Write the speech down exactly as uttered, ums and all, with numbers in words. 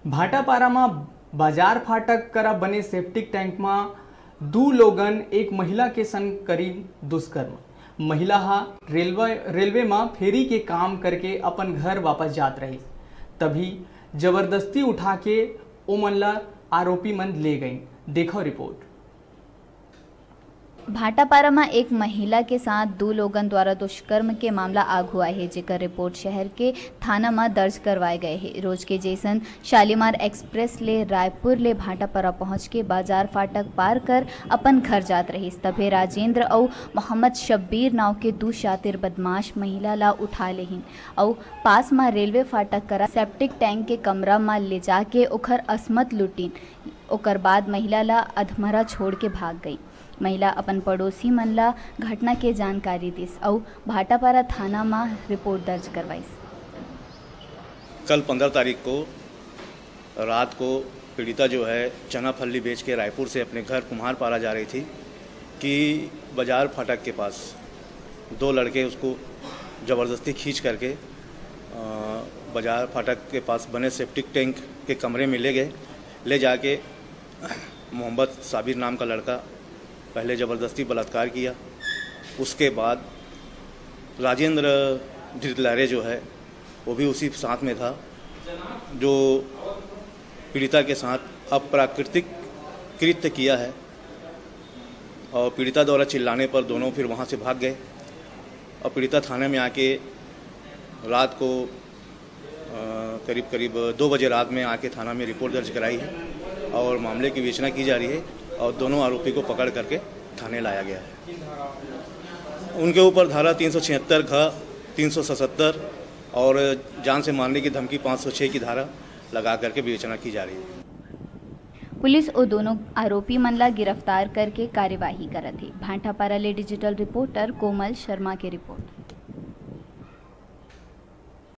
भाटापारा म बाजार फाटक करा बने सेप्टिक टैंक म दू लोगन एक महिला के संग करीन दुष्कर्म। महिला ह रेलवे रेलवे म फेरी के काम करके अपन घर वापस जात रहिस, तभी जबरदस्ती उठा के ओमन ला आरोपी मन ले गईन। देखो रिपोर्ट। भाटापारा म एक महिला के साथ दू लोगन द्वारा दुष्कर्म के मामला आघू आए हे, जेकर रिपोर्ट शहर के थाना म दर्ज करवाए गए हे। रोज के जैसन शालीमार एक्सप्रेस ले रायपुर ले भाटापारा पहुंच के बाजार फाटक पार कर अपन घर जात रहिस, तभे राजेंद्र अउ मोहम्मद शब्बीर नाव के दू शातिर बदमाश महिला ला उठा लेहिन अउ पास म रेलवे फाटक करा सेप्टिक टैंक के कमरा म ले जाके ओखर असमत लुटिन। ओकर बाद महिला ला अधमरा छोड़ के भाग गई। महिला अपन पड़ोसी मन ला घटना के जानकारी दिस अउ भाटापारा थाना म रिपोर्ट दर्ज करवाइस। कल पन्द्रह तारीख को रात को पीड़िता जो है चना फल्ली बेच के रायपुर से अपने घर कुम्हारपारा जा रही थी कि बाजार फाटक के पास दो लड़के उसको ज़बरदस्ती खींच करके अ, बाजार फाटक के पास बने सेप्टिक टैंक के कमरे में ले गए। ले जाके मोहम्मद साबिर नाम का लड़का पहले ज़बरदस्ती बलात्कार किया, उसके बाद राजेंद्र ढिरलारे जो है वो भी उसी साथ में था, जो पीड़िता के साथ अप्राकृतिक कृत्य किया है और पीड़िता द्वारा चिल्लाने पर दोनों फिर वहाँ से भाग गए और पीड़िता थाने में आके रात को अ, करीब करीब दो बजे रात में आके थाना में रिपोर्ट दर्ज कराई है और मामले की विवेचना की जा रही है और दोनों आरोपी को पकड़ करके थाने लाया गया है। उनके ऊपर धारा तीन सौ छिहत्तर घ, तीन सौ सतहत्तर और जान से मारने की धमकी पाँच सौ छः की धारा लगा करके विवेचना की जा रही है। पुलिस ओ दोनों आरोपी मन ला गिरफ्तार करके कार्यवाही करत हे। भाटापारा ले डिजिटल रिपोर्टर कोमल शर्मा के रिपोर्ट।